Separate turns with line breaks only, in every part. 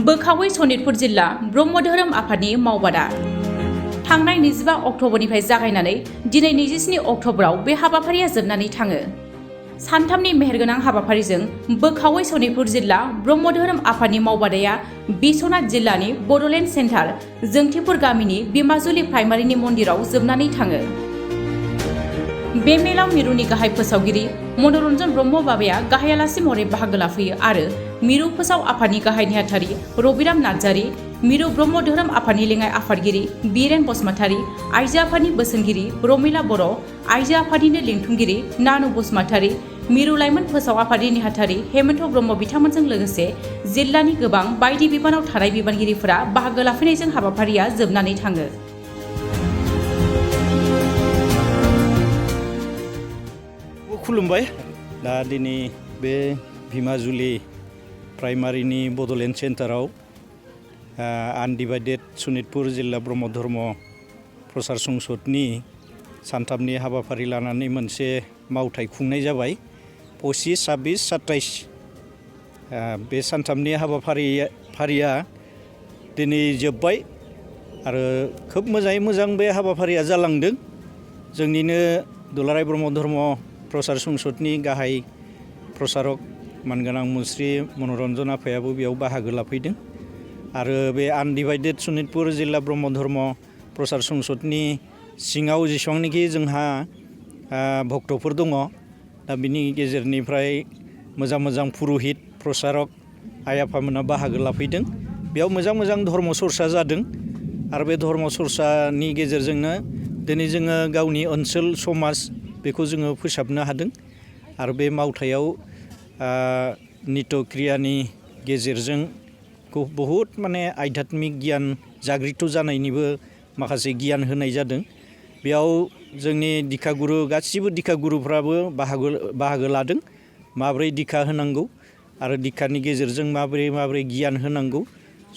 बोखावै सनितपुर जिल्ला ब्रह्म धोरोम आफादनि मावबादा थांनाय 25 अक्ट'बरनिफ्राय जागायनानै दिनै 27 अक्ट'बराव बे हाबाफारिया जोबनानै थाङो। सानथामनि मेहेरगोनां हाबाफारिजों बोखावै सनितपुर जिल्ला ब्रह्म धोरोम आफादनि मावबादाया बिश्वनाथ जिल्लानि बड'लेण्ड सेन्टार जोंथिपुर गामिनि बिमाजुलि प्राइमारिनि मन्दिराव जोबनानै थाङो। बे मेलाव मिरुनि गाहाय फोसावगिरि मनरन्जन ब्रह्म बाबाया गाहाय आलासि महरै बाहागो लाफैयो आरो मिरु फोसाव आफादनि गाहाय नेहाथारि रबिराम नार्जारी, मिरु ब्रह्म धोरोम आफादनि लेङाइ आफादगिरि बिरेन बसुमतारी, आइजो आफादनि बोसोनगिरि रमिला बर', आइजो आफादनिनो लिंथुमगिरि नानु बसुमतारी, मिरु लाइमोन फोसाव आफादनि नेहाथारि हेमन्त ब्रह्म बिथांमोनजों लोगोसे जिल्लानि गोबां बायदि बिबानाव थानाय बिबानगिरिफोरा बाहागो लाफैनायजों हाबाफारिया जोबनानै थाङो।
खुलुमबाय। दा दिनै बे बिमाजुलि प्राइमारिनि बड'लेण्ड सेन्टाराव आनडिभाइडेड सनितपुर जिल्ला ब्रह्म धर्म प्रसार संसदनि सानथामनि हाबाफारि लानानै मोनसे मावथाय खुंनाय जाबाय 25, 26, 27 बे सानथामनि हाबाफारिया दिनै जोब्बाय आरो खोब मोजाङै मोजां बे हाबाफारिया जालांदों। जोंनिनो दुलाराय ब्रह्म धर्म प्रसार संसदनि गाहाय प्रसारक मानगोनां मुस्रि मनरन्जन आफायाबो बेयाव बाहागो लाफैदों आरो बे आनडिभाइडेड सनितपुर जिल्ला ब्रह्म धर्म प्रसार संसदनि सिङाव जेसेबांनाखि जोंहा भक्तफोर दङ दा बिनि गेजेरनिफ्राय मोजां मोजां पुरहित प्रसारक आइ आफामोना बाहागो लाफैदों। बेयाव मोजां मोजां धर्म सरसा जादों आरो बे धर्म सरसानि गेजेरजोंनो दिनै जोङो गावनि ओनसोल समाज बेखौ जोङो फोसाबनो हादों आरो बे मावथायाव नित्य क्रियानि गेजेरजों बहुद माने आध्यात्मिक गियान जागृत जानायनिबो माखासे गियान होनाय जादों। बेयाव जोंनि दिखागुरु गासिबो दिखागुरुफ्राबो बाहागो लादों। माब्रै दिखा होनांगौ आरो दिखानि गेजेरजों माब्रै गियान होनांगौ,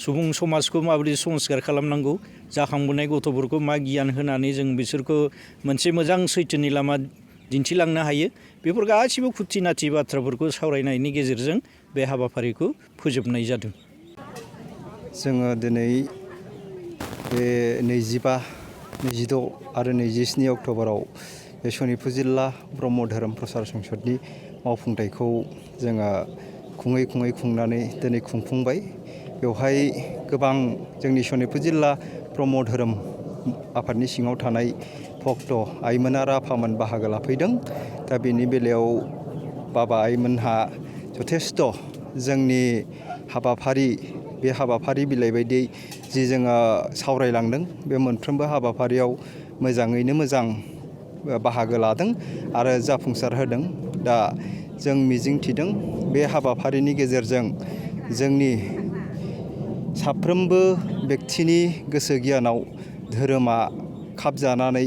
सुबुं समाजखौ माबोरै संस्कार खालामनांगौ, जाखांबोनाय गथ'फोरखौ मा गियान होनानै जों बिसोरखौ मोनसे मोजां सैथोनि लामा दिन्थिलांनो हायो, बेफोर गासिबो खुथि नाथि बाथ्राफोरखौ सावरायनायनि गेजेरजों बे हाबाफारिखौ फोजोबनाय जादों।
जोङो दिनै बे 25, 26 आरो 27 अक्ट'बराव बे सनितपुर जिल्ला ब्रह्म धोरोम प्रसार संसदनि मावफुंथायखौ जोङो खुङै खुंनानै दिनै खुंफुंबाय। बेवहाय गोबां जोंनि सनितपुर जिल्ला ब्रह्म धोरोम आफादनि सिङाव थानाय भक्त आइमोन आरो आफामोन बाहागो लाफैदों। दा बेनि बेलायाव बाबा आइमोनहा जथेस्थ' जोंनि बे हाबाफारि बिलाइ बायदियै जि जोङो सावरायलांदों बे मोनफ्रोमबो हाबाफारियाव मोजाङैनो मोजां बाहागो लादों आरो जाफुंसार होदों। दा जों मिजिंथिदों बे हाबाफारिनि गेजेरजों जोंनि साफ्रोमबो बेक्तिनि गोसो गियानाव धोरोमा खाबजानानै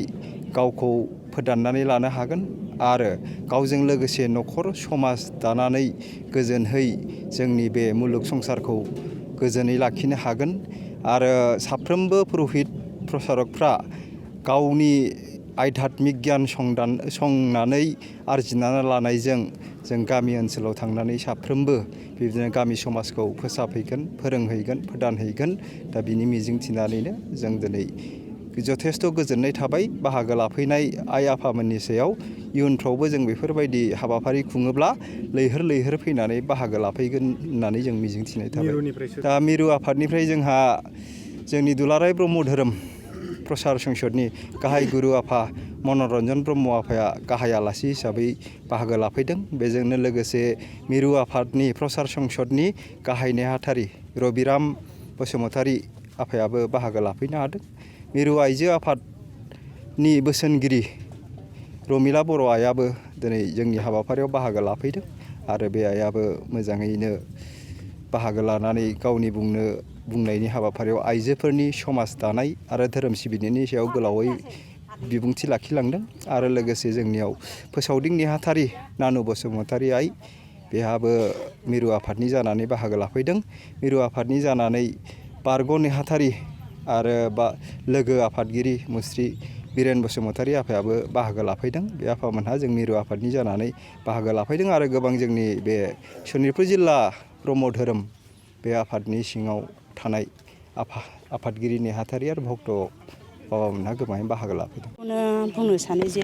गावखौ फोदाननानै लानो हागोन आरो गावजों लोगोसे न'खर समाज दानानै गोजोनहै जोंनि बे मुलुग संसारखौ गोजोनै लाखिनो हागोन आरो साफ्रोमबो पुरहित प्रसारकफ्रा गावनि आध्यात्मिक गियान संनानै आरजिनानै लानायजों जों गामि ओनसोलाव थांनानै साफ्रोमबो बिदिनो गामि समाजखौ फोसाबहैगोन, फोरोंहैगोन, फोदानहैगोन। दा बिनि मिजिंथिनानैनो जों दिनै जथेस्थ' गोजोननाय थाबाय बाहागो लाफैनाय आइ आफामोननि सायाव। इयुनफ्रावबो जों बेफोरबायदि हाबाफारि खुङोब्ला लैहोर फैनानै बाहागो लाफैगोन होननानै जों मिजिंथिनाय थाबाय। दा मिरु आफादनिफ्राय जोंहा जोंनि दुलाराय ब्रह्म धोरोम प्रसार संसदनि गाहाय गुरु आफा मनरन्जन ब्रह्म आफाया गाहाय आलासि हिसाबै बाहागो लाफैदों। बेजोंनो लोगोसे मिरु आफादनि प्रसार संसदनि गाहाय नेहाथारि रबिराम बसुमतारी आफायाबो बाहागो लाफैनो हादों। मिरु आइजो आफादनि बोसोनगिरि रमिला बर' आइयाबो दिनै जोंनि हाबाफारियाव बाहागो लाफैदों आरो बे आइयाबो मोजाङैनो बाहागो लानानै गावनि बुंनायनि हाबाफारियाव आइजोफोरनि समाज दानाय आरो धोरोम सिबिनायनि सायाव गोलावै बिबुंथि लाखिलांदों आरो लोगोसे जोंनियाव फोसावदिं नेहाथारि नानु बसुमतारी आइ बेहाबो मिरु आफादनि जानानै बाहागो लाफैदों। मिरु आफादनि जानानै बारग' नेहाथारि आरो लोगो आफादगिरि मुस्रि बिरेन बसुमतारी आफायाबो बाहागो लाफैदों। बे आफामोनहा जों मिरु आफादनि जानानै बाहागो लाफैदों आरो गोबां जोंनि बे सनितपुर जिल्ला ब्रह्म धोरोम बे आफादनि सिङाव थानाय आफादगिरि नेहाथारि आरो भक्त बाबामोनहा गोबाङै बाहागो लाफैदों।
बुंनो सानो जे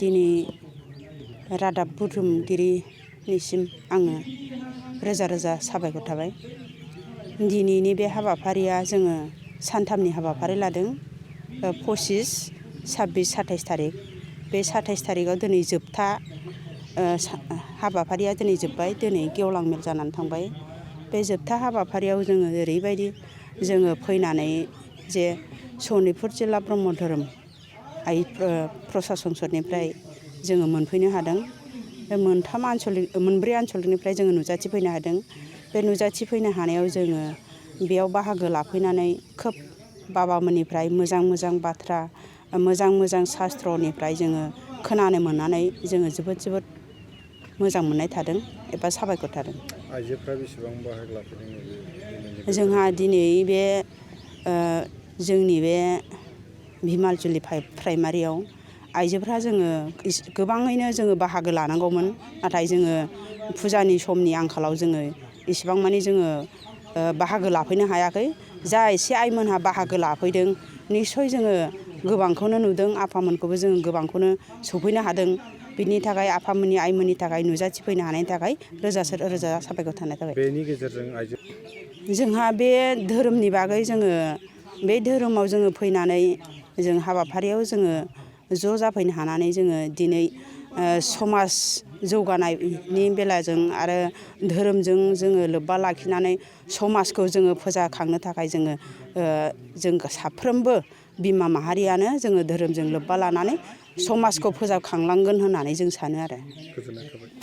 दिनै रादाब बुथुमगिरिनिसिम आङो रोजा रोजा साबायखर थाबाय। दिनैनि बे हाबाफारिया जोङो सानथामनि हाबाफारि लादों। 25, 26, 27 थारिख। बे 27 थारिखआव दिनै जोबथा हाबाफारिया दिनै जोब्बाय। दिनै गेवलां मेल जानानै थांबाय। बे जोबथा हाबाफारियाव जोङो ओरैबायदि जोङो फैनानै जे सनितपुर जिल्ला ब्रह्म धोरोम प्रसासन सदनिफ्राय जोङो मोनफैनो हादों। बे मोनब्रै आनसलिकनिफ्राय जोङो नुजाथिफैनो हादों। बे नुजाथिफैनो हानायाव जोङो बेयाव बाहागो लाफैनानै खोब बाबामोननिफ्राय मोजां मोजां बाथ्रा, मोजां मोजां शास्त्रनिफ्राय जोङो खोनानो मोननानै जोङो जोबोद मोजां मोननाय थादों एबा साबायखर थादों।
आइजोफ्रा बेसेबां बाहागो लाफैदों?
जोंहा दिनै बे जोंनि बे भिमालजुलि प्राइमारियाव आइजोफ्रा जोङो गोबाङैनो जोङो बाहागो लानांगौमोन। नाथाय जोङो फुजानि समनि आंखालाव जोङो इसिबां मानि जोङो बाहागो लाफैनो हायाखै। जा एसे आइमोनहा बाहागो लाफैदों निस्सय जोङो गोबांखौनो नुदों। आफामोनखौबो जोङो गोबांखौनो सौफैनो हादों। बिनि थाखाय आफामोननि आइमोननि थाखाय नुजाथिफैनो हानायनि थाखाय रोजा साबायखर थानाय थाबाय।
बेनि गेजेरजों
जोंहा बे धोरोमनि बागै जोङो बे धोरोमाव जोङो फैनानै जों हाबाफारियाव जोङो ज' जाफैनो हानानै जोङो दिनै समाज जौगानायनि बेलाजों आरो धोरोमजों जोङो लोब्बा लाखिनानै समाजखौ जोङो फोजाखांनो थाखाय जों साफ्रोमबो बिमा माहारियानो जोङो धोरोमजों लोब्बा लानानै समाजखौ फोजाखांलांगोन होननानै जों सानो आरो।
गोजोननाय थाबाय।